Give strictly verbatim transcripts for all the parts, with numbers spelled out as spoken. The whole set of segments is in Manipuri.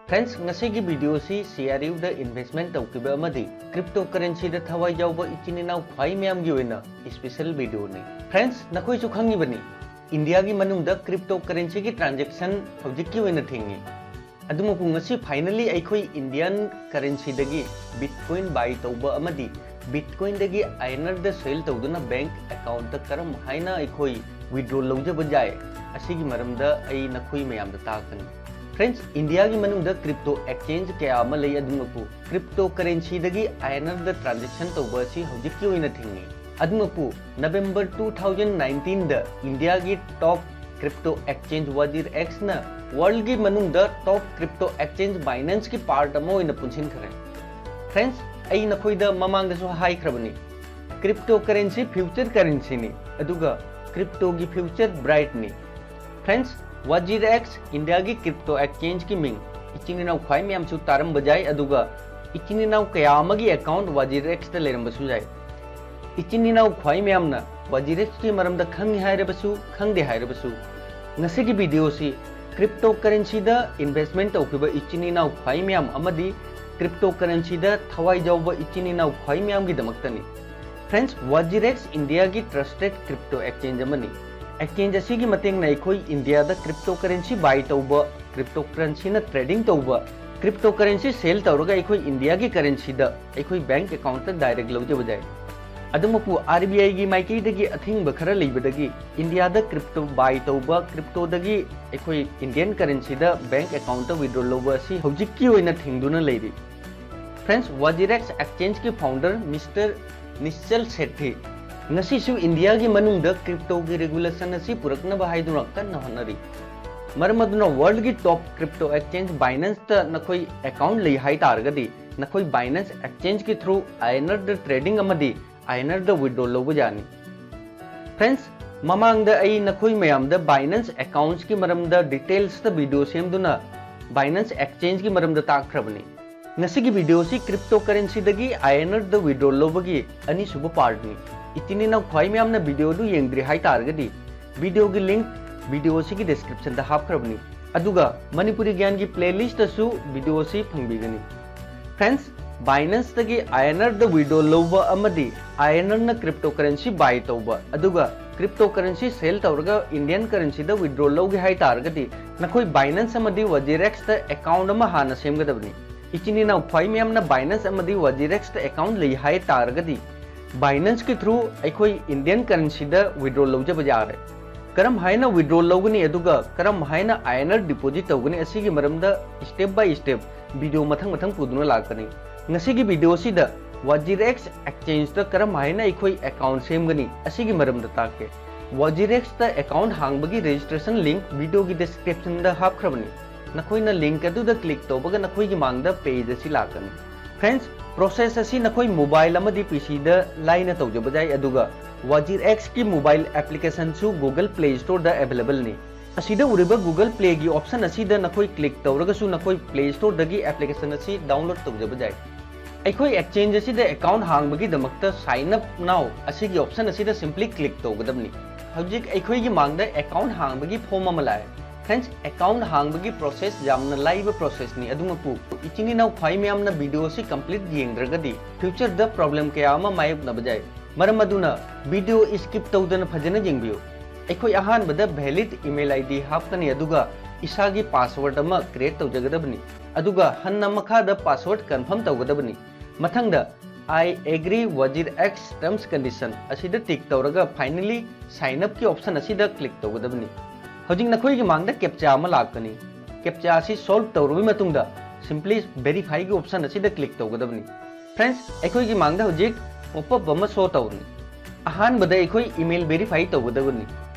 Friends, ꯉꯁꯤꯒꯤ video ꯑꯁꯤ C R U ꯗ investment ꯇꯧꯈꯤꯕ ꯑꯃꯗꯤ cryptocurrency ꯗ ꯊꯋꯥꯏ ꯌꯥꯎꯕ ꯏꯆꯤꯟ ꯏꯅꯥꯎ ꯈ꯭ꯋꯥꯏ ꯃꯌꯥꯝꯒꯤ ꯑꯣꯏꯅ special video ꯅꯤ꯫ Friends, ꯅꯈꯣꯏꯁꯨ ꯈꯪꯉꯤꯕꯅꯤ, ꯏꯟꯗꯤꯌꯥꯒꯤ ꯃꯅꯨꯡꯗ cryptocurrency ꯒꯤ transaction ꯍꯧꯖꯤꯛꯀꯤ ꯑꯣꯏꯅ ꯊꯤꯡꯉꯤ꯫ ꯑꯗꯨꯃꯛꯄꯨ ꯉꯁꯤ finally ꯑꯩꯈꯣꯏ Indian currency ꯗꯒꯤ Bitcoin buy ꯇꯧꯕ ꯑꯃꯗꯤ Bitcoin ꯗꯒꯤ I N R the sell ꯇꯧꯗꯨꯅ bank account ꯇ ꯀꯔꯝ ꯍꯥꯏꯅ ꯑꯩꯈꯣꯏ withdraw ꯂꯧꯖꯕ ꯌꯥꯏ, ꯑꯁꯤꯒꯤ ꯃꯔꯝꯗ ꯑꯩ ꯅꯈꯣꯏ ꯃꯌꯥꯝꯗ ꯇꯥꯛꯀꯅꯤ꯫ Friends, ꯏꯟꯗꯤꯌꯥꯒꯤ ꯃꯅꯨꯡꯗ crypto exchange ꯀꯌꯥ ꯑꯃ ꯂꯩ, ꯑꯗꯨꯃꯛꯄꯨ cryptocurrency ꯗꯒꯤ I N R the transaction ꯇꯧꯕ ꯑꯁꯤ ꯍꯧꯖꯤꯛꯀꯤ ꯑꯣꯏꯅ ꯊꯤꯡꯉꯤ꯫ ꯑꯗꯨꯃꯛꯄꯨ November two thousand nineteen ꯗ ꯏꯟꯗꯤꯌꯥꯒꯤ top crypto exchange WazirX ꯅ world ꯒꯤ ꯃꯅꯨꯡꯗ top crypto exchange Binance ꯀꯤ part ꯑꯃ ꯑꯣꯏꯅ ꯄꯨꯟꯁꯤꯟꯈ꯭ꯔꯦ꯫ Friends, ꯑꯩ ꯅꯈꯣꯏꯗ ꯃꯃꯥꯡꯗꯁꯨ ꯍꯥꯏꯈ꯭ꯔꯕꯅꯤ, cryptocurrency future currency ꯅꯤ, ꯑꯗꯨꯒ crypto ꯒꯤ future bright ꯅꯤ꯫ Friends, WazirX ꯏꯟꯗꯤꯌꯥꯒꯤ crypto exchange ꯀꯤ ꯃꯤꯡ꯫ ꯏꯆꯤꯟ ꯏꯅꯥꯎ ꯈ꯭ꯋꯥꯏ ꯃꯌꯥꯝꯁꯨ ꯇꯥꯔꯝꯕ ꯌꯥꯏ, ꯑꯗꯨꯒ ꯏꯆꯤꯟ ꯏꯅꯥꯎ ꯀꯌꯥ ꯑꯃꯒꯤ account WazirX ꯇ ꯂꯩꯔꯝꯕꯁꯨ ꯌꯥꯏ꯫ ꯏꯆꯤꯟ ꯏꯅꯥꯎ ꯈ꯭ꯋꯥꯏ ꯃꯌꯥꯝꯅ WazirX ꯀꯤ ꯃꯔꯝꯗ ꯈꯪꯉꯤ ꯍꯥꯏꯔꯕꯁꯨ, ꯈꯪꯗꯦ ꯍꯥꯏꯔꯕꯁꯨ, ꯉꯁꯤꯒꯤ video ꯁꯤ cryptocurrency ꯗ investment ꯇꯧꯈꯤꯕ ꯏꯆꯤꯟ ꯏꯅꯥꯎ ꯈ꯭ꯋꯥꯏ ꯃꯌꯥꯝ ꯑꯃꯗꯤ cryptocurrency ꯗ ꯊꯋꯥꯏ ꯌꯥꯎꯕ ꯏꯆꯤꯟ ꯏꯅꯥꯎ ꯈ꯭ꯋꯥꯏ ꯃꯌꯥꯝꯒꯤꯗꯃꯛꯇꯅꯤ꯫ Friends, WazirX ꯏꯟꯗꯤꯌꯥꯒꯤ trusted crypto exchange ꯑꯃꯅꯤ꯫ Exchange ꯑꯁꯤꯒꯤ ꯃꯇꯦꯡꯅ ꯑꯩꯈꯣꯏ ꯏꯟꯗꯤꯌꯥꯗ cryptocurrency buy ꯇꯧꯕ, cryptocurrency ꯅ trading ꯇꯧꯕ, cryptocurrency sell ꯇꯧꯔꯒ ꯑꯩꯈꯣꯏ ꯏꯟꯗꯤꯌꯥꯒꯤ currency ꯗ ꯑꯩꯈꯣꯏ bank account ꯇ direct ꯂꯧꯖꯕ ꯌꯥꯏ꯫ ꯑꯗꯨꯃꯛꯄꯨ R B I ꯒꯤ ꯃꯥꯏꯀꯩꯗꯒꯤ ꯑꯊꯤꯡꯕ ꯈꯔ ꯂꯩꯕꯗꯒꯤ ꯏꯟꯗꯤꯌꯥꯗ crypto buy ꯇꯧꯕ, crypto ꯗꯒꯤ ꯑꯩꯈꯣꯏ Indian currency ꯗ bank account ꯇ withdraw ꯂꯧꯕ ꯑꯁꯤ ꯍꯧꯖꯤꯛꯀꯤ ꯑꯣꯏꯅ ꯊꯤꯡꯗꯨꯅ ꯂꯩꯔꯤ꯫ Friends, WazirX exchange ꯀꯤ founder Mister ꯅꯤꯁꯆꯜ ꯁꯦꯊꯤ ꯉꯁꯤꯁꯨ ꯏꯟꯗꯤꯌꯥꯒꯤ ꯃꯅꯨꯡꯗ crypto ꯒꯤ regulation ꯑꯁꯤ ꯄꯨꯔꯛꯅꯕ ꯍꯥꯏꯗꯨꯅ ꯀꯟꯅ ꯍꯣꯠꯅꯔꯤ꯫ ꯃꯔꯝ ꯑꯗꯨꯅ world ꯒꯤ top crypto exchange Binance ꯇ ꯅꯈꯣꯏ account ꯂꯩ ꯍꯥꯏ ꯇꯥꯔꯒꯗꯤ, ꯅꯈꯣꯏ Binance exchange ꯀꯤ through I N R the trading ꯑꯃꯗꯤ I N R the withdraw ꯂꯧꯕ ꯌꯥꯅꯤ꯫ Friends, ꯃꯃꯥꯡꯗ ꯑꯩ ꯅꯈꯣꯏ ꯃꯌꯥꯝꯗ Binance accounts ꯀꯤ ꯃꯔꯝꯗ details ꯇ video ꯁꯦꯝꯗꯨꯅ Binance exchange ꯀꯤ ꯃꯔꯝꯗ ꯇꯥꯛꯈ꯭ꯔꯕꯅꯤ꯫ ꯉꯁꯤꯒꯤ video ꯁꯤ cryptocurrency ꯗꯒꯤ I N R the withdraw ꯂꯧꯕꯒꯤ ꯑꯅꯤꯁꯨꯕ part ꯅꯤ꯫ ꯏꯆꯤꯟ ꯏꯅꯥꯎ ꯈ꯭ꯋꯥꯏ ꯃꯌꯥꯝꯅ video ꯑꯗꯨ ꯌꯦꯡꯗ꯭ꯔꯤ ꯍꯥꯏ ꯇꯥꯔꯒꯗꯤ, video ꯒꯤ link video ꯑꯁꯤꯒꯤ description ꯗ ꯍꯥꯞꯈ꯭ꯔꯕꯅꯤ꯫ ꯑꯗꯨꯒ ꯃꯅꯤꯄꯨꯔꯤ ꯒ꯭ꯌꯥꯟꯒꯤ playlist ꯇꯁꯨ video ꯑꯁꯤ ꯐꯪꯕꯤꯒꯅꯤ꯫ Friends, Binance ꯇꯒꯤ INR ꯗ withdraw ꯂꯧꯕ ꯑꯃꯗꯤ INR ꯅ cryptocurrency buy ꯇꯧꯕ, ꯑꯗꯨꯒ cryptocurrency sell ꯇꯧꯔꯒ Indian currency ꯗ withdraw ꯂꯧꯒꯦ ꯍꯥꯏ ꯇꯥꯔꯒꯗꯤ, ꯅꯈꯣꯏ Binance ꯑꯃꯗꯤ WazirX ꯇ account ꯑꯃ ꯍꯥꯟꯅ ꯁꯦꯝꯒꯗꯕꯅꯤ꯫ ꯏꯆꯤꯟ ꯏꯅꯥꯎ ꯈ꯭ꯋꯥꯏ ꯃꯌꯥꯝꯅ Binance ꯑꯃꯗꯤ WazirX ꯇ account ꯂꯩ ꯍꯥꯏ ꯇꯥꯔꯒꯗꯤ, Binance ꯀꯤ through ꯑꯩꯈꯣꯏ Indian currency ꯗ withdraw ꯂꯧꯖꯕ ꯌꯥꯔꯦ꯫ ꯀꯔꯝ ꯍꯥꯏꯅ withdraw ꯂꯧꯒꯅꯤ ꯑꯗꯨꯒ ꯀꯔꯝ ꯍꯥꯏꯅ INR deposit ꯇꯧꯒꯅꯤ, ꯑꯁꯤꯒꯤ ꯃꯔꯝꯗ step by step video ꯃꯊꯪ ꯃꯊꯪ ꯄꯨꯗꯨꯅ ꯂꯥꯛꯀꯅꯤ꯫ ꯉꯁꯤꯒꯤ video ꯑꯁꯤꯗ WazirX exchange ꯇ ꯀꯔꯝ ꯍꯥꯏꯅ ꯑꯩꯈꯣꯏ account ꯁꯦꯝꯒꯅꯤ, ꯑꯁꯤꯒꯤ ꯃꯔꯝꯗ ꯇꯥꯛꯀꯦ꯫ WazirX ꯇ account ꯍꯥꯡꯕꯒꯤ registration link video ꯒꯤ description ꯗ ꯍꯥꯞꯈ꯭ꯔꯕꯅꯤ꯫ ꯅꯈꯣꯏꯅ link ꯑꯗꯨꯗ click ꯇꯧꯕꯒ ꯅꯈꯣꯏꯒꯤ ꯃꯥꯡꯗ page ꯑꯁꯤ ꯂꯥꯛꯀꯅꯤ꯫ Friends, process ꯑꯁꯤ ꯅꯈꯣꯏ mobile ꯑꯃꯗꯤ PC ꯗ ꯂꯥꯏꯅ ꯇꯧꯖꯕ ꯌꯥꯏ, ꯑꯗꯨꯒ WazirX ꯀꯤ mobile application ꯁꯨ Google Play Store ꯗ available ꯅꯤ꯫ ꯑꯁꯤꯗ ꯎꯔꯤꯕ Google Play ꯒꯤ option ꯑꯁꯤꯗ ꯅꯈꯣꯏ click ꯇꯧꯔꯒꯁꯨ ꯅꯈꯣꯏ Play Store ꯗꯒꯤ application ꯑꯁꯤ download ꯇꯧꯖꯕ ꯌꯥꯏ꯫ ꯑꯩꯈꯣꯏ exchange ꯑꯁꯤꯗ account ꯍꯥꯡꯕꯒꯤꯗꯃꯛꯇ sign up now ꯑꯁꯤꯒꯤ option ꯑꯁꯤꯗ simply click ꯇꯧꯒꯗꯕꯅꯤ꯫ ꯍꯧꯖꯤꯛ ꯑꯩꯈꯣꯏꯒꯤ ꯃꯥꯡꯗ account ꯍꯥꯡꯕꯒꯤ form ꯑꯃ ꯂꯥꯛꯑꯦ꯫ Friends, account ꯍꯥꯡꯕꯒꯤ process ꯌꯥꯝꯅ ꯂꯥꯏꯕ process ꯅꯤ꯫ ꯑꯗꯨꯃꯛꯄꯨ ꯏꯆꯤꯟ ꯏꯅꯥꯎ ꯈ꯭ꯋꯥꯏ ꯃꯌꯥꯝꯅ video ꯑꯁꯤ complete ꯌꯦꯡꯗ꯭ꯔꯒꯗꯤ future ꯗ problem ꯀꯌꯥ ꯑꯃ ꯃꯥꯌꯣꯛꯅꯕ ꯌꯥꯏ꯫ ꯃꯔꯝ ꯑꯗꯨꯅ video skip ꯇꯧꯗꯅ ꯐꯖꯅ ꯌꯦꯡꯕꯤꯌꯨ꯫ ꯑꯩꯈꯣꯏ ꯑꯍꯥꯟꯕꯗ valid email ID ꯍꯥꯞꯀꯅꯤ, ꯑꯗꯨꯒ ꯏꯁꯥꯒꯤ password ꯑꯃ create ꯇꯧꯖꯒꯗꯕꯅꯤ꯫ ꯑꯗꯨꯒ ꯍꯟꯅ ꯃꯈꯥꯗ password confirm ꯇꯧꯒꯗꯕꯅꯤ꯫ ꯃꯊꯪꯗ "I agree WazirX terms condition" ꯑꯁꯤꯗ tick ꯇꯧꯔꯒ finally sign up ꯀꯤ option ꯑꯁꯤꯗ click ꯇꯧꯒꯗꯕꯅꯤ꯫ ꯍꯧꯖꯤꯛ ꯅꯈꯣꯏꯒꯤ ꯃꯥꯡꯗ captcha ꯑꯃ ꯂꯥꯛꯀꯅꯤ꯫ Captcha ꯑꯁꯤ solve ꯇꯧꯔꯕ ꯃꯇꯨꯡꯗ simply verify ꯒꯤ option ꯑꯁꯤꯗ click ꯇꯧꯒꯗꯕꯅꯤ꯫ Friends, ꯑꯩꯈꯣꯏꯒꯤ ꯃꯥꯡꯗ ꯍꯧꯖꯤꯛ pop up ꯑꯃ show ꯇꯧꯔꯅꯤ꯫ ꯑꯍꯥꯟꯕꯗ ꯑꯩꯈꯣꯏ email verify ꯇꯧꯒꯗꯕꯅꯤ꯫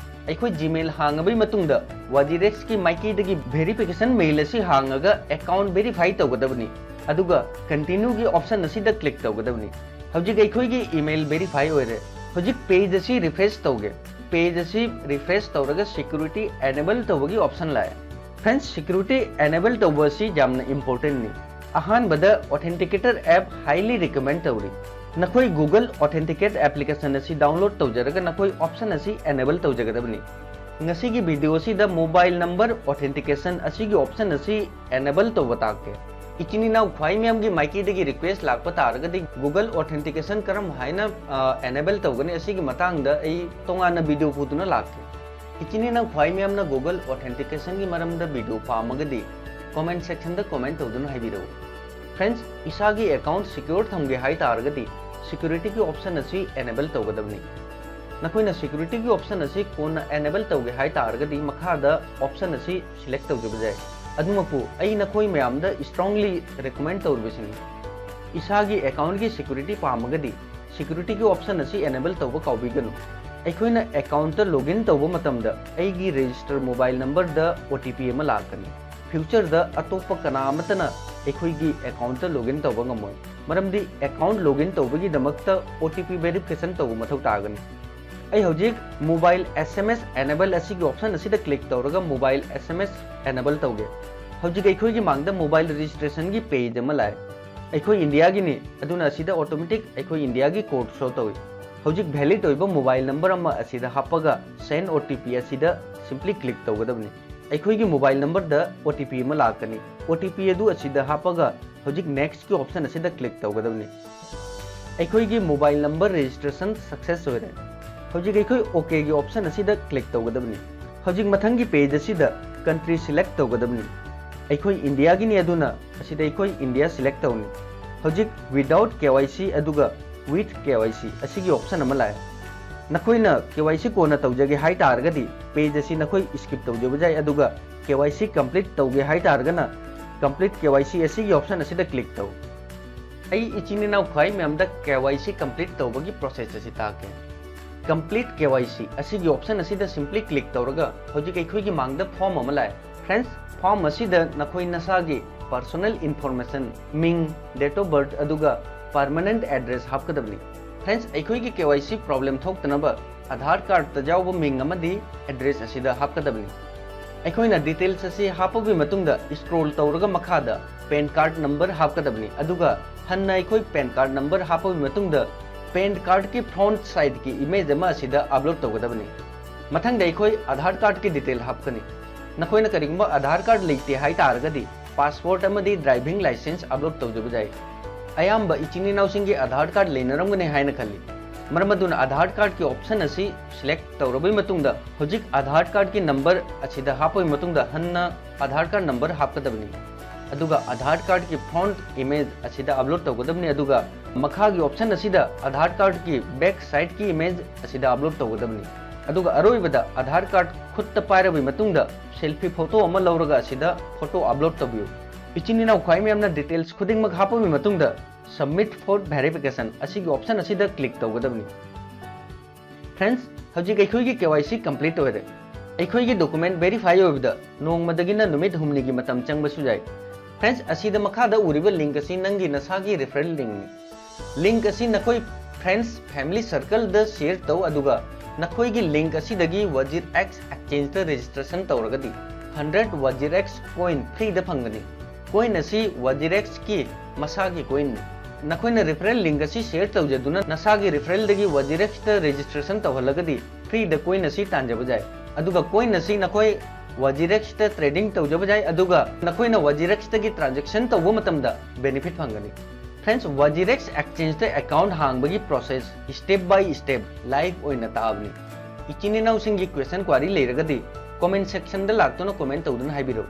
ꯑꯩꯈꯣꯏ Gmail ꯍꯥꯡꯉꯕꯒꯤ ꯃꯇꯨꯡꯗ WazirX ꯀꯤ ꯃꯥꯏꯀꯩꯗꯒꯤ verification mail ꯑꯁꯤ ꯍꯥꯡꯉꯒ account verify ꯇꯧꯒꯗꯕꯅꯤ, ꯑꯗꯨꯒ continue ꯒꯤ option ꯑꯁꯤꯗ click ꯇꯧꯒꯗꯕꯅꯤ꯫ ꯍꯧꯖꯤꯛ ꯑꯩꯈꯣꯏꯒꯤ email verify ꯑꯣꯏꯔꯦ꯫ ꯍꯧꯖꯤꯛ page ꯑꯁꯤ refresh ꯇꯧꯒꯦ꯫ Page ꯑꯁꯤ refresh ꯇꯧꯔꯒ security enable ꯇꯧꯕꯒꯤ option ꯂꯥꯛꯑꯦ꯫ Friends, security enable ꯇꯧꯕ ꯑꯁꯤ ꯌꯥꯝꯅ important ꯅꯤ꯫ ꯑꯍꯥꯟꯕꯗ Authenticator app highly recommend ꯇꯧꯔꯤ꯫ ꯅꯈꯣꯏ Google Authenticate application ꯑꯁꯤ download ꯇꯧꯖꯔꯒ ꯅꯈꯣꯏ option ꯑꯁꯤ enable ꯇꯧꯖꯒꯗꯕꯅꯤ꯫ ꯉꯁꯤꯒꯤ video ꯑꯁꯤꯗ mobile number authentication ꯑꯁꯤꯒꯤ option ꯑꯁꯤ enable ꯇꯧꯕ ꯇꯥꯛꯀꯦ꯫ ꯏꯆꯤꯟ ꯏꯅꯥꯎ ꯈ꯭ꯋꯥꯏ ꯃꯌꯥꯝꯒꯤ ꯃꯥꯏꯀꯩꯗꯒꯤ request ꯂꯥꯛꯄ ꯇꯥꯔꯒꯗꯤ Google authentication ꯀꯔꯝ ꯍꯥꯏꯅ, ꯑ, enable ꯇꯧꯒꯅꯤ ꯑꯁꯤꯒꯤ ꯃꯇꯥꯡꯗ ꯑꯩ ꯇꯣꯉꯥꯟꯅ video ꯄꯨꯗꯨꯅ ꯂꯥꯛꯀꯦ꯫ ꯏꯆꯤꯟ ꯏꯅꯥꯎ ꯈ꯭ꯋꯥꯏ ꯃꯌꯥꯝꯅ Google authentication ꯒꯤ ꯃꯔꯝꯗ video ꯄꯥꯝꯃꯒꯗꯤ comment section ꯗ comment ꯇꯧꯗꯨꯅ ꯍꯥꯏꯕꯤꯔꯛꯎ꯫ Friends, ꯏꯁꯥꯒꯤ account secure ꯊꯝꯒꯦ ꯍꯥꯏ ꯇꯥꯔꯒꯗꯤ security ꯒꯤ option ꯑꯁꯤ enable ꯇꯧꯒꯗꯕꯅꯤ꯫ ꯅꯈꯣꯏꯅ security ꯒꯤ option ꯑꯁꯤ ꯀꯣꯟꯅ enable ꯇꯧꯒꯦ ꯍꯥꯏ ꯇꯥꯔꯒꯗꯤ ꯃꯈꯥꯗ option ꯑꯁꯤ select ꯇꯧꯖꯕ ꯌꯥꯏ꯫ ꯑꯗꯨꯃꯛꯄꯨ ꯑꯩ ꯅꯈꯣꯏ ꯃꯌꯥꯝꯗ strongly recommend ꯇꯧꯔꯤꯕꯁꯤꯅꯤ꯫ ꯏꯁꯥꯒꯤ account ꯒꯤ security ꯄꯥꯝꯃꯒꯗꯤ security ꯒꯤ option ꯑꯁꯤ enable ꯇꯧꯕ ꯀꯥꯎꯕꯤꯒꯅꯨ꯫ ꯑꯩꯈꯣꯏꯅ account ꯇ login ꯇꯧꯕ ꯃꯇꯝꯗ ꯑꯩꯒꯤ register mobile number ꯗ O T P ꯑꯃ ꯂꯥꯛꯀꯅꯤ꯫ Future ꯗ ꯑꯇꯣꯞꯄ ꯀꯅꯥ ꯑꯃꯠꯇꯅ ꯑꯩꯈꯣꯏꯒꯤ account ꯇ login ꯇꯧꯕ ꯉꯝꯃꯣꯏ, ꯃꯔꯝꯗꯤ account login ꯇꯧꯕꯒꯤꯗꯃꯛꯇ O T P verification ꯇꯧꯕ ꯃꯊꯧ ꯇꯥꯒꯅꯤ꯫ ꯑꯩ ꯍꯧꯖꯤꯛ mobile S M S enable ꯑꯁꯤꯒꯤ option ꯑꯁꯤꯗ click ꯇꯧꯔꯒ mobile S M S enable ꯇꯧꯒꯦ꯫ ꯍꯧꯖꯤꯛ ꯑꯩꯈꯣꯏꯒꯤ ꯃꯥꯡꯗ mobile registration ꯒꯤ page ꯑꯃ ꯂꯥꯛꯑꯦ꯫ ꯑꯩꯈꯣꯏ ꯏꯟꯗꯤꯌꯥꯒꯤꯅꯤ, ꯑꯗꯨꯅ ꯑꯁꯤꯗ automatic ꯑꯩꯈꯣꯏ ꯏꯟꯗꯤꯌꯥꯒꯤ code show ꯇꯧꯏ꯫ ꯍꯧꯖꯤꯛ valid ꯑꯣꯏꯕ mobile number ꯑꯃ ꯑꯁꯤꯗ ꯍꯥꯞꯄꯒ send O T P ꯑꯁꯤꯗ simply click ꯇꯧꯒꯗꯕꯅꯤ꯫ ꯑꯩꯈꯣꯏꯒꯤ mobile number ꯗ O T P ꯑꯃ ꯂꯥꯛꯀꯅꯤ꯫ O T P ꯑꯗꯨ ꯑꯁꯤꯗ ꯍꯥꯞꯄꯒ ꯍꯧꯖꯤꯛ next ꯀꯤ option ꯑꯁꯤꯗ click ꯇꯧꯒꯗꯕꯅꯤ꯫ ꯑꯩꯈꯣꯏꯒꯤ mobile number registration success ꯑꯣꯏꯔꯦ꯫ ꯍꯧꯖꯤꯛ ꯑꯩꯈꯣꯏ OK ꯒꯤ option ꯑꯁꯤꯗ click ꯇꯧꯒꯗꯕꯅꯤ꯫ ꯍꯧꯖꯤꯛ ꯃꯊꯪꯒꯤ page ꯑꯁꯤꯗ country select ꯇꯧꯒꯗꯕꯅꯤ꯫ ꯑꯩꯈꯣꯏ ꯏꯟꯗꯤꯌꯥꯒꯤꯅꯤ, ꯑꯗꯨꯅ ꯑꯁꯤꯗ ꯑꯩꯈꯣꯏ ꯏꯟꯗꯤꯌꯥ select ꯇꯧꯅꯤ꯫ ꯍꯧꯖꯤꯛ without K Y C ꯑꯗꯨꯒ with K Y C ꯑꯁꯤꯒꯤ option ꯑꯃ ꯂꯥꯛꯑꯦ꯫ ꯅꯈꯣꯏꯅ K Y C ꯀꯣꯟꯅ ꯇꯧꯖꯒꯦ ꯍꯥꯏ ꯇꯥꯔꯒꯗꯤ page ꯑꯁꯤ ꯅꯈꯣꯏ skip ꯇꯧꯖꯕ ꯌꯥꯏ, ꯑꯗꯨꯒ K Y C complete ꯇꯧꯒꯦ ꯍꯥꯏ ꯇꯥꯔꯒꯅ complete K Y C ꯑꯁꯤꯒꯤ option ꯑꯁꯤꯗ click ꯇꯧ꯫ ꯑꯩ ꯏꯆꯤꯟ ꯏꯅꯥꯎ ꯈ꯭ꯋꯥꯏ ꯃꯌꯥꯝꯗ K Y C complete ꯇꯧꯕꯒꯤ process ꯑꯁꯤ ꯇꯥꯛꯀꯦ꯫ Complete K Y C ꯑꯁꯤꯒꯤ option ꯑꯁꯤꯗ simply click ꯇꯧꯔꯒ ꯍꯧꯖꯤꯛ ꯑꯩꯈꯣꯏꯒꯤ ꯃꯥꯡꯗ form ꯑꯃ ꯂꯥꯛꯑꯦ꯫ Friends, form ꯑꯁꯤꯗ ꯅꯈꯣꯏ ꯅꯁꯥꯒꯤ personal information, ꯃꯤꯡ, date of birth, ꯑꯗꯨꯒ permanent address ꯍꯥꯞꯀꯗꯕꯅꯤ꯫ Friends, ꯑꯩꯈꯣꯏꯒꯤ K Y C problem ꯊꯣꯛꯇꯅꯕ Aadhaar card ꯇ ꯌꯥꯎꯕ ꯃꯤꯡ ꯑꯃꯗꯤ address ꯑꯁꯤꯗ ꯍꯥꯞꯀꯗꯕꯅꯤ꯫ ꯑꯩꯈꯣꯏꯅ details ꯑꯁꯤ ꯍꯥꯞꯄꯕꯒꯤ ꯃꯇꯨꯡꯗ scroll ꯇꯧꯔꯒ ꯃꯈꯥꯗ PAN card number ꯍꯥꯞꯀꯗꯕꯅꯤ, ꯑꯗꯨꯒ ꯍꯟꯅ ꯑꯩꯈꯣꯏ PAN card number ꯍꯥꯞꯄꯕꯒꯤ ꯃꯇꯨꯡꯗ PAN card ꯀꯤ front side ꯀꯤ image ꯑꯃ ꯑꯁꯤꯗ upload ꯇꯧꯒꯗꯕꯅꯤ꯫ ꯃꯊꯪꯗ ꯑꯩꯈꯣꯏ ꯑꯥꯙꯥꯔ ꯀꯥꯔꯗꯀꯤ ꯗꯤꯇꯦꯜ ꯍꯥꯞꯀꯅꯤ꯫ ꯅꯈꯣꯏꯅ ꯀꯔꯤꯒꯨꯝꯕ ꯑꯥꯙꯥꯔ ꯀꯥꯔꯗ ꯂꯩꯇꯦ ꯍꯥꯏ ꯇꯥꯔꯒꯗꯤ, ꯄꯥꯁꯄꯣꯔꯠ ꯑꯃꯗꯤ ꯗ꯭ꯔꯥꯏꯚꯤꯡ ꯂꯥꯏꯁꯦꯟꯁ ꯑꯞꯂꯣꯗ ꯇꯧꯖꯕ ꯌꯥꯏ꯫ ꯑꯌꯥꯝꯕ ꯏꯆꯤꯟ ꯏꯅꯥꯎꯁꯤꯡꯒꯤ ꯑꯥꯙꯥꯔ ꯀꯥꯔꯗ ꯂꯩꯅꯔꯝꯒꯅꯤ ꯍꯥꯏꯅ ꯈꯜꯂꯤ꯫ ꯃꯔꯝ ꯑꯗꯨꯅ ꯑꯥꯙꯥꯔ ꯀꯥꯔꯗꯀꯤ ꯑꯣꯞꯁꯟ ꯑꯁꯤ ꯁꯤꯂꯦꯛ ꯇꯧꯔꯕꯩ ꯃꯇꯨꯡꯗ, ꯍꯧꯖꯤꯛ ꯑꯥꯙꯥꯔ ꯀꯥꯔꯗꯀꯤ ꯅꯝꯕꯔ ꯑꯁꯤꯗ ꯍꯥꯞꯄꯒꯤ ꯃꯇꯨꯡꯗ ꯍꯟꯅ ꯑꯥꯙꯥꯔ ꯀꯥꯔꯗ ꯅꯝꯕꯔ ꯍꯥꯞꯀꯗꯕꯅꯤ꯫ ꯑꯗꯨꯒ ꯑꯥꯙꯥꯔ ꯀꯥꯔꯗꯀꯤ ꯐ꯭ꯔꯣꯟꯠ ꯏꯃꯦꯖ ꯑꯁꯤꯗ ꯑꯞꯂꯣꯗ ꯇꯧꯒꯗꯕꯅꯤ꯫ ꯑꯗꯨꯒ ꯃꯈꯥꯒꯤ ꯑꯣꯞꯁꯟ ꯑꯁꯤꯗ ꯑꯥꯙꯥꯔ ꯀꯥꯔꯗꯀꯤ ꯕꯦꯛ ꯁꯥꯏꯗꯀꯤ ꯏꯃꯦꯖ ꯑꯁꯤꯗ ꯑꯞꯂꯣꯗ ꯇꯧꯒꯗꯕꯅꯤ꯫ ꯑꯗꯨꯒ ꯑꯔꯣꯏꯕꯗ ꯑꯥꯙꯥꯔ ꯀꯥꯔꯗ ꯈꯨꯠꯇ ꯄꯥꯏꯔꯕꯒꯤ ꯃꯇꯨꯡꯗ ꯁꯦꯜꯐꯤ ꯐꯣꯇꯣ ꯑꯃ ꯂꯧꯔꯒ ꯑꯁꯤꯗ ꯐꯣꯇꯣ ꯑꯞꯂꯣꯗ ꯇꯧꯕꯤꯌꯨ꯫ ꯏꯆꯤꯟ ꯏꯅꯥꯎ ꯈ꯭ꯋꯥꯏ ꯃꯌꯥꯝꯅ ꯗꯤꯇꯦꯜꯁ ꯈꯨꯗꯤꯡꯃꯛ ꯍꯥꯞꯄꯕꯒꯤ ꯃꯇꯨꯡꯗ, submit for verification ꯑꯁꯤꯒꯤ ꯑꯣꯞꯁꯟ ꯑꯁꯤꯗ ꯀ꯭ꯂꯤꯛ ꯇꯧꯒꯗꯕꯅꯤ꯫ ꯐ꯭ꯔꯦꯟꯗꯁ, ꯍꯧꯖꯤꯛ ꯑꯩꯈꯣꯏꯒꯤ ꯀꯦ ꯋꯥꯏ ꯁꯤ ꯀꯝꯄ꯭ꯂꯤꯠ ꯑꯣꯏꯔꯦ꯫ ꯑꯩꯈꯣꯏꯒꯤ ꯗꯣꯀꯨꯃꯦꯟ ꯚꯦꯔꯤꯐꯥꯏ ꯑꯣꯏꯕꯗ ꯅꯣꯡꯃꯗꯒꯤꯅ ꯅꯨꯃꯤꯠ ꯍꯨꯝꯅꯤꯒꯤ ꯃꯇꯝ ꯆꯪꯕꯁꯨ ꯌꯥꯏ꯫ ꯐ꯭ꯔꯦꯟꯗꯁ, ꯑꯁꯤꯗ ꯃꯈꯥꯗ ꯎꯔꯤꯕ ꯂꯤꯡꯛ ꯑꯁꯤ ꯅꯪꯒꯤ ꯅꯁꯥꯒꯤ ꯔꯤꯐꯔꯦꯜ ꯂꯤꯡꯛꯅꯤ꯫ ꯂꯤꯡꯛ ꯑꯁꯤ ꯅꯈꯣꯏ ꯐ꯭ꯔꯦꯟꯗꯁ, ꯐꯦꯃꯤꯂꯤ ꯁꯔꯀꯜꯗ ꯁꯤꯌꯔ ꯇꯧ, ꯑꯗꯨꯒ ꯅꯈꯣꯏꯒꯤ ꯂꯤꯡꯛ ꯑꯁꯤꯗꯒꯤ ꯋꯥꯖꯤꯔ ꯑꯦꯛꯁ ꯑꯦꯛꯁꯆꯦꯟꯖꯇ ꯔꯦꯖꯤꯁꯇ꯭ꯔꯦꯁꯟ ꯇꯧꯔꯒꯗꯤ, ꯍꯟꯗ꯭ꯔꯦꯠ ꯋꯥꯖꯤꯔ ꯑꯦꯛꯁ ꯀꯣꯏꯟ ꯐ꯭ꯔꯤꯗ ꯐꯪꯒꯅꯤ꯫ ꯀꯣꯏꯟ ꯑꯁꯤ ꯋꯥꯖꯤꯔ ꯑꯦꯛꯁꯀꯤ ꯃꯁꯥꯒꯤ ꯀꯣꯏꯟꯅꯤ꯫ ꯅꯈꯣꯏꯅ ꯔꯤꯐꯔꯦꯜ ꯂꯤꯡꯛ ꯑꯁꯤ ꯁꯤꯌꯔ ꯇꯧꯖꯗꯨꯅ ꯅꯁꯥꯒꯤ ꯔꯤꯐꯔꯦꯜꯗꯒꯤ ꯋꯥꯖꯤꯔ ꯑꯦꯛꯁꯇ ꯔꯦꯖꯤꯁꯇ꯭ꯔꯦꯁꯟ ꯇꯧꯍꯜꯂꯒꯗꯤ, ꯐ꯭ꯔꯤꯗ ꯀꯣꯏꯟ ꯑꯁꯤ ꯇꯥꯟꯖꯕ ꯌꯥꯏ꯫ ꯑꯗꯨꯒ ꯀꯣꯏꯟ ꯑꯁꯤ ꯅꯈꯣꯏ ꯋꯥꯖꯤꯔ ꯑꯦꯛꯁꯇ ꯇ꯭ꯔꯦꯗꯤꯡ ꯇꯧꯖꯕ ꯌꯥꯏ, ꯑꯗꯨꯒ ꯅꯈꯣꯏꯅ ꯋꯥꯖꯤꯔ ꯑꯦꯛꯁꯇꯒꯤ ꯇ꯭ꯔꯥꯟꯖꯦꯛꯁꯟ ꯇꯧꯕ ꯃꯇꯝꯗ ꯕꯦꯅꯤꯐꯤꯠ ꯐꯪꯒꯅꯤ꯫ ꯐ꯭ꯔꯦꯟꯗꯁ, ꯋꯥꯖꯤꯔ ꯑꯦꯛꯁ ꯑꯦꯛꯁꯆꯦꯟꯖꯇ ꯑꯦꯀꯥꯎꯟꯠ ꯍꯥꯡꯕꯒꯤ process step by step live ꯑꯣꯏꯅ ꯇꯥꯕꯅꯤ꯫ ꯏꯆꯤꯟ ꯏꯅꯥꯎꯁꯤꯡꯒꯤ ꯀ꯭ꯋꯦꯁꯟ ꯀ꯭ꯋꯥꯔꯤ ꯂꯩꯔꯒꯗꯤ, ꯀꯣꯃꯦꯟ ꯁꯦꯛꯁꯟꯗ ꯂꯥꯛꯇꯨꯅ ꯀꯣꯃꯦꯟ ꯇꯧꯗꯨꯅ ꯍꯥꯏꯕꯤꯔꯛꯎ꯫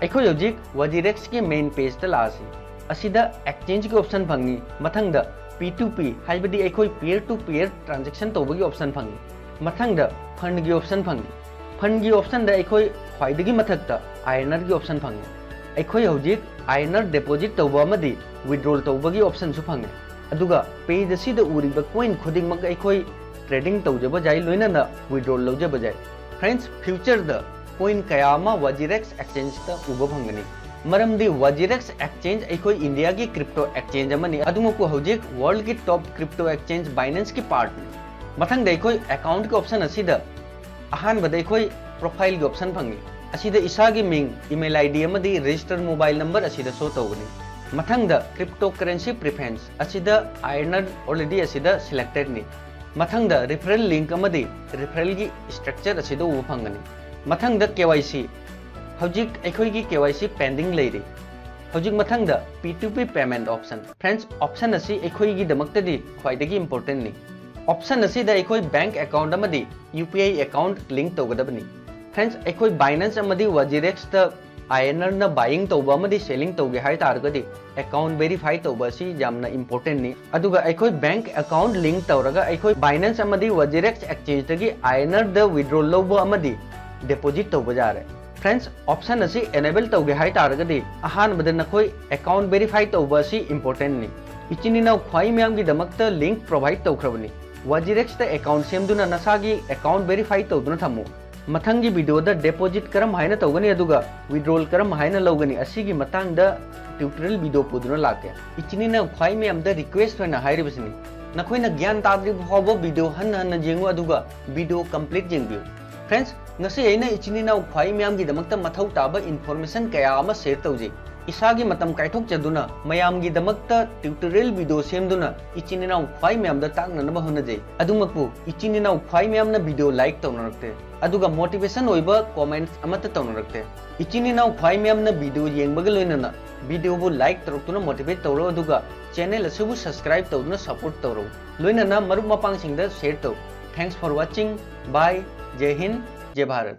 ꯑꯩꯈꯣꯏ ꯍꯧꯖꯤꯛ ꯋꯥꯖꯤꯔ ꯑꯦꯛꯁꯀꯤ ꯃꯦꯟ ꯄꯦꯖꯇ ꯂꯥꯛꯑꯁꯤ꯫ ꯑꯁꯤꯗ ꯑꯦꯛꯁꯆꯦꯟꯖꯀꯤ ꯑꯣꯞꯁꯟ ꯐꯪꯉꯤ, ꯃꯊꯪꯗ ꯄꯤ ꯇꯨ ꯄꯤ, ꯍꯥꯏꯕꯗꯤ ꯑꯩꯈꯣꯏ peer to peer transaction ꯇꯧꯕꯒꯤ ꯑꯣꯞꯁꯟ ꯐꯪꯉꯤ, ꯃꯊꯪꯗ ꯐꯟꯒꯤ ꯑꯣꯞꯁꯟ ꯐꯪꯉꯤ꯫ ꯐꯟꯒꯤ ꯑꯣꯞꯁꯟꯗ ꯑꯩꯈꯣꯏ ꯈ꯭ꯋꯥꯏꯗꯒꯤ ꯃꯊꯛꯇ ꯑꯥꯏ ꯑꯦꯟ ꯑꯥꯔꯒꯤ ꯑꯣꯞꯁꯟ ꯐꯪꯉꯤ꯫ ꯑꯩꯈꯣꯏ ꯍꯧꯖꯤꯛ ꯑꯥꯏ ꯑꯦꯟ ꯑꯥꯔ ꯗꯤꯄꯣꯖꯤꯠ ꯇꯧꯕ ꯑꯃꯗꯤ ꯋꯤꯗ꯭ꯔꯣꯜ ꯇꯧꯕꯒꯤ ꯑꯣꯞꯁꯟꯁꯨ ꯐꯪꯉꯤ꯫ ꯑꯗꯨꯒ ꯄꯦꯖ ꯑꯁꯤꯗ ꯎꯔꯤꯕ ꯀꯣꯏꯟ ꯈꯨꯗꯤꯡꯃꯛ ꯑꯩꯈꯣꯏ ꯇ꯭ꯔꯦꯗꯤꯡ ꯇꯧꯖꯕ ꯌꯥꯏ, ꯂꯣꯏꯅꯅ ꯋꯤꯗ꯭ꯔꯣꯜ ꯂꯧꯖꯕ ꯌꯥꯏ꯫ ꯐ꯭ꯔꯦꯟꯗꯁ, ꯐ꯭ꯌꯨꯆꯔꯗ ꯀꯣꯏꯟ ꯀꯌꯥ ꯑꯃ ꯋꯥꯖꯤꯔ ꯑꯦꯛꯁ ꯑꯦꯛꯁꯆꯦꯟꯖꯇ ꯎꯕ ꯐꯪꯒꯅꯤ, ꯃꯔꯝꯗꯤ ꯋꯥꯖꯤꯔ ꯑꯦꯛꯁ ꯑꯦꯛꯁꯆꯦꯟꯖ ꯑꯩꯈꯣꯏ ꯏꯟꯗꯤꯌꯥꯒꯤ ꯀ꯭ꯔꯤꯞꯇꯣ ꯑꯦꯛꯁꯆꯦꯟꯖ ꯑꯃꯅꯤ, ꯑꯗꯨꯃꯛꯄꯨ ꯍꯧꯖꯤꯛ ꯋꯥꯔꯜꯗꯒꯤ ꯇꯣꯞ ꯀ꯭ꯔꯤꯞꯇꯣ ꯑꯦꯛꯁꯆꯦꯟꯖ ꯕꯥꯏꯅꯦꯟꯁꯀꯤ ꯄꯥꯔꯠꯅꯤ꯫ ꯃꯊꯪꯗ ꯑꯩꯈꯣꯏ ꯑꯦꯀꯥꯎꯟꯠꯀꯤ ꯑꯣꯞꯁꯟ ꯑꯁꯤꯗ ꯑꯍꯥꯟꯕꯗ ꯑꯩꯈꯣꯏ ꯄ꯭ꯔꯣꯐꯥꯏꯜꯒꯤ ꯑꯣꯞꯁꯟ ꯐꯪꯉꯤ꯫ ꯑꯁꯤꯗ ꯏꯁꯥꯒꯤ ꯃꯤꯡ, ꯏꯃꯦꯜ ꯑꯥꯏ ꯗꯤ ꯑꯃꯗꯤ ꯔꯦꯖꯤꯁꯇꯔ ꯃꯣꯕꯥꯏꯜ ꯅꯝꯕꯔ ꯑꯁꯤꯗ ꯁꯣ ꯇꯧꯒꯅꯤ꯫ ꯃꯊꯪꯗ ꯀ꯭ꯔꯤꯞꯇꯣ ꯀꯔꯦꯟꯁꯤ ꯄ꯭ꯔꯤꯐꯔꯦꯟꯁ ꯑꯁꯤꯗ ꯑꯥꯏ ꯑꯦꯟ ꯑꯥꯔ ꯑꯣꯜꯔꯦꯗꯤ ꯑꯁꯤꯗ ꯁꯤꯂꯦꯛꯇꯦꯗꯅꯤ꯫ ꯃꯊꯪꯗ referral link ꯑꯃꯗꯤ referral ꯒꯤ structure ꯑꯁꯤꯗ ꯎꯕ ꯐꯪꯒꯅꯤ꯫ ꯃꯊꯪꯗ K Y C꯫ ꯍꯧꯖꯤꯛ ꯑꯩꯈꯣꯏꯒꯤ K Y C pending ꯂꯩꯔꯤ꯫ ꯍꯧꯖꯤꯛ ꯃꯊꯪꯗ P two P payment option꯫ Friends, option ꯑꯁꯤ ꯑꯩꯈꯣꯏꯒꯤꯗꯃꯛꯇꯗꯤ ꯈ꯭ꯋꯥꯏꯗꯒꯤ important ꯅꯤ꯫ Option ꯑꯁꯤꯗ ꯑꯩꯈꯣꯏ bank account ꯑꯃꯗꯤ U P I account link ꯇꯧꯒꯗꯕꯅꯤ꯫ Friends, ꯑꯩꯈꯣꯏ Binance ꯑꯃꯗꯤ Wazirex ꯇ I N R ꯅ buying ꯇꯧꯕ ꯑꯃꯗꯤ selling ꯇꯧꯒꯦ ꯍꯥꯏ ꯇꯥꯔꯒꯗꯤ account verify ꯇꯧꯕ ꯑꯁꯤ ꯌꯥꯝꯅ important ꯅꯤ꯫ ꯑꯗꯨꯒ ꯑꯩꯈꯣꯏ bank account link ꯇꯧꯔꯒ ꯑꯩꯈꯣꯏ Binance ꯑꯃꯗꯤ Wazirex exchange ꯇꯒꯤ I N R the withdrawal ꯂꯧꯕ ꯑꯃꯗꯤ deposit ꯇꯧꯕ ꯌꯥꯔꯦ꯫ Friends, option ꯑꯁꯤ enable ꯇꯧꯒꯦ ꯍꯥꯏ ꯇꯥꯔꯒꯗꯤ ꯑꯍꯥꯟꯕꯗ ꯅꯈꯣꯏ account verify ꯇꯧꯕ ꯑꯁꯤ important ꯅꯤ꯫ ꯏꯆꯤꯟ ꯏꯅꯥꯎ ꯈ꯭ꯋꯥꯏ ꯃꯌꯥꯝꯒꯤꯗꯃꯛꯇ link provide ꯇꯧꯈ꯭ꯔꯕꯅꯤ꯫ Wazirex ꯇ account ꯁꯦꯝꯗꯨꯅ ꯅꯁꯥꯒꯤ account verify ꯇꯧꯗꯨꯅ ꯊꯝꯃꯨ꯫ ꯃꯊꯪꯒꯤ video ꯗ deposit ꯀꯔꯝ ꯍꯥꯏꯅ ꯇꯧꯒꯅꯤ ꯑꯗꯨꯒ withdrawal ꯀꯔꯝ ꯍꯥꯏꯅ ꯂꯧꯒꯅꯤ ꯑꯁꯤꯒꯤ ꯃꯇꯥꯡꯗ tutorial video ꯄꯨꯗꯨꯅ ꯂꯥꯛꯀꯦ꯫ ꯏꯆꯤꯟ ꯏꯅꯥꯎ ꯈ꯭ꯋꯥꯏ ꯃꯌꯥꯝꯗ request ꯑꯣꯏꯅ ꯍꯥꯏꯔꯤꯕꯁꯤꯅꯤ, ꯅꯈꯣꯏꯅ ꯒ꯭ꯌꯥꯟ ꯇꯥꯗ꯭ꯔꯤꯕ ꯐꯥꯎꯕ video ꯍꯟꯅ ꯍꯟꯅ ꯌꯦꯡꯉꯨ ꯑꯗꯨꯒ video complete ꯌꯦꯡꯕꯤꯌꯨ꯫ Friends, ꯉꯁꯤ ꯑꯩꯅ ꯏꯆꯤꯟ ꯏꯅꯥꯎ ꯈ꯭ꯋꯥꯏ ꯃꯌꯥꯝꯒꯤꯗꯃꯛꯇ ꯃꯊꯧ ꯇꯥꯕ information ꯀꯌꯥ ꯑꯃ share ꯇꯧꯖꯩ꯫ ꯏꯁꯥꯒꯤ ꯃꯇꯝ ꯀꯥꯏꯊꯣꯛꯆꯗꯨꯅ ꯃꯌꯥꯝꯒꯤꯗꯃꯛꯇ tutorial video ꯁꯦꯝꯗꯨꯅ ꯏꯆꯤꯟ ꯏꯅꯥꯎ ꯈ꯭ꯋꯥꯏ ꯃꯌꯥꯝꯗ ꯇꯥꯛꯅꯅꯕ ꯍꯣꯠꯅꯖꯩ꯫ ꯑꯗꯨꯃꯛꯄꯨ ꯏꯆꯤꯟ ꯏꯅꯥꯎ ꯈ꯭ꯋꯥꯏ ꯃꯌꯥꯝꯅ video like ꯇꯧꯅꯔꯛꯇꯦ, ꯑꯗꯨꯒ motivation ꯑꯣꯏꯕ comments ꯑꯃꯠꯇ ꯇꯧꯅꯔꯛꯇꯦ꯫ ꯏꯆꯤꯟ ꯏꯅꯥꯎ ꯈ꯭ꯋꯥꯏ ꯃꯌꯥꯝꯅ video ꯌꯦꯡꯕꯒ ꯂꯣꯏꯅꯅ video ꯕꯨ like ꯇꯧꯔꯛꯇꯨꯅ motivate ꯇꯧꯔꯣ, ꯑꯗꯨꯒ channel ꯑꯁꯤꯕꯨ subscribe ꯇꯧꯗꯨꯅ support ꯇꯧꯔꯣ꯫ ꯂꯣꯏꯅꯅ ꯃꯔꯨꯞ ꯃꯄꯥꯡꯁꯤꯡꯗ share ꯇꯧ꯫ Thanks for watching. Bye. Jai Hind. Jai Bharat.